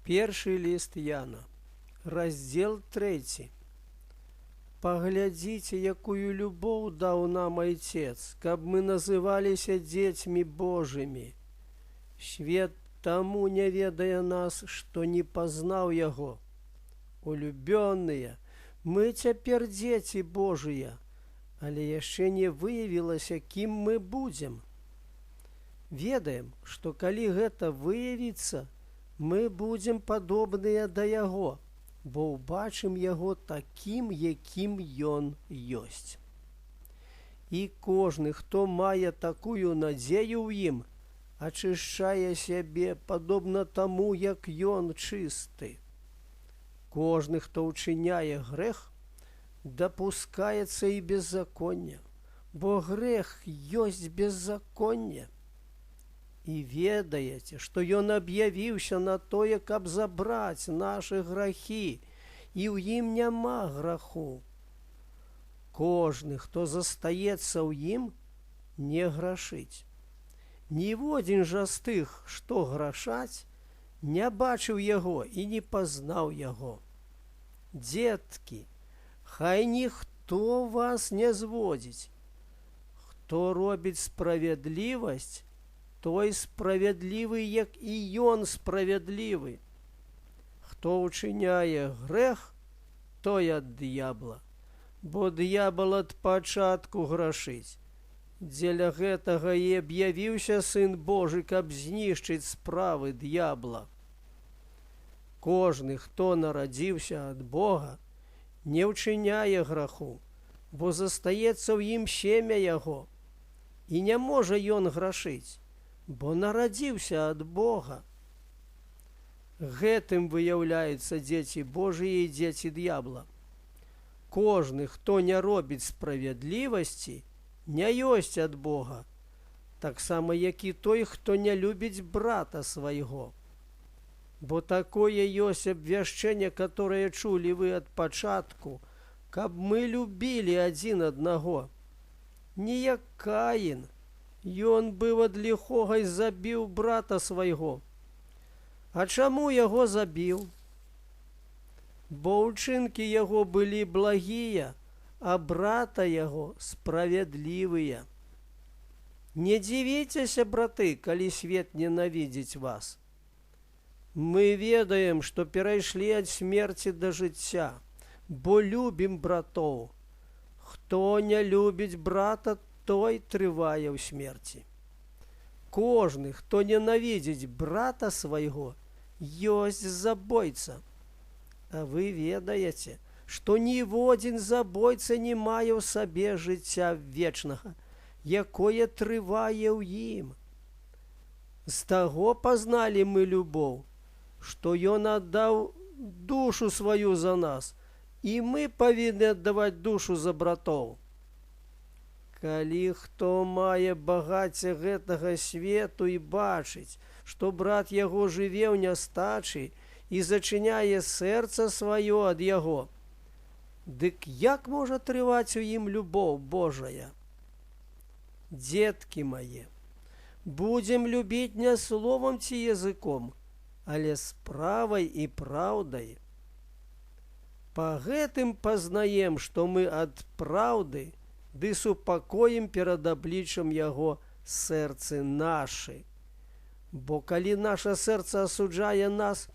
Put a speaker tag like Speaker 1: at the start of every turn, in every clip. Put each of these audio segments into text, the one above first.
Speaker 1: Першы ліст Яна, раздзел 3. Паглядзіце, якую любоў даў нам Айцец, каб мы называліся дзецьмі Божымі. Свет таму не ведае нас, што не пазнаў Яго. Улюбёныя, мы цяпер дзеці Божыя, але яшчэ не выявілася, кім мы будзем. Ведаем, што калі гэта выявіцца, мы будзем падобныя да Яго, бо ўбачым Яго такім, якім Ён ёсць. І кожны, хто мае такую надзею ў ім, ачышчае сябе падобна таму, як ён чысты. Кожны, хто ўчыняе грэх, дапускаецца і беззаконня, бо грэх ёсць беззаконне. І ведаеце, што ён аб'явіўся на тое, каб забраць нашы грахі, і ў ім няма граху. Кожны, хто застаецца ў ім, не грашыць. Ніводзін жа з тых, што грашаць, не бачыў яго і не пазнаў яго. Дзеткі, хай ніхто вас не зводзіць. Хто робіць справядлівасць, той справядлівы, як і ён справядлівы. Хто ўчыняе грэх, той ад д'ябла, бо д'ябал ад пачатку грашыць. Дзеля гэтага і аб'явіўся Сын Божы, каб знішчыць справы д'ябла. Кожны, хто нарадзіўся ад Бога, не ўчыняе граху, бо застаецца ў ім семя яго, і не можа ён грашыць, бо нарадзіўся ад Бога. Гэтым выяўляюцца дзеці Божыя і дзеці д'ябла. Кожны, хто не робіць справядлівасці, не ёсць ад Бога, таксама як і той, хто не любіць брата свайго. Бо такое ёсць абвяшчэнне, которое чулі вы ад пачатку, каб мы любілі адзін аднаго. Не як Каін, ён быў ад ліхога і забіў брата свайго. А чаму яго забіў? Бо ўчынкі яго былі благія, а брата яго справядлівыя. Не дзівіцеся, браты, калі свет ненавідзіць вас. Мы ведаем, што перайшлі ад смерці да жыцця, бо любім братоў. Хто не любіць брата, той трывае ў смерці. Кожны, хто ненавідзіць брата свайго, ёсць забойца. А вы ведаеце, што ніводзін забойца не мае ў сабе жыцця вечнага, якое трывае ў ім. З таго пазналі мы любоў, што ён аддаў душу сваю за нас, і мы павінны аддаваць душу за братоў. Калі хто мае багацце гэтага свету і бачыць, што брат яго жыве ў нястачы і зачыняе сэрца сваё ад яго, дык як можа трываць у ім любоў Божая? Дзеткі мае, будзем любіць не словам ці языком, але справай і праўдай. Па гэтым пазнаем, што мы ад праўды, ды супакоім перад абліччам яго сэрцы нашы. Бо калі наша сэрца асуджае нас,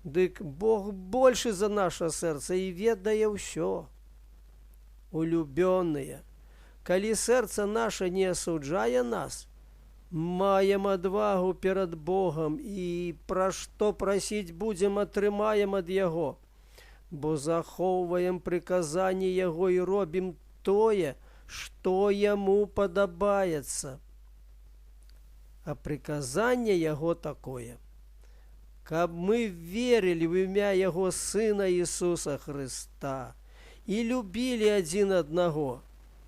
Speaker 1: дык Бог большы за наша сэрца і ведае ўсё. Улюбёныя, калі сэрца наша не асуджае нас, маем адвагу перад Богам і пра што прасіць будзем, атрымаем ад Яго, бо захоўваем прыказанні Яго і робім тое, што Яму падабаецца. А прыказанне Яго такое: каб мы верылі ў імя Яго Сына Ісуса Хрыста і любілі адзін аднаго,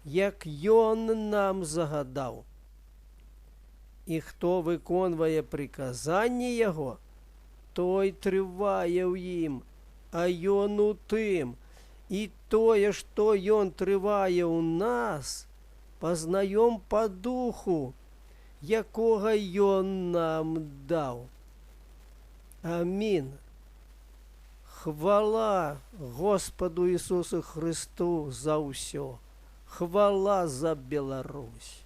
Speaker 1: як Ён нам загадаў. І хто выконвае прыказанні Яго, той трывае ў ім, а ён у тым. І тое, што ён трывае ў нас, пазнаём па духу, якога ён нам даў. Амін. Хвала Госпаду Ісусу Хрысту за ўсё. Хвала за Беларусь.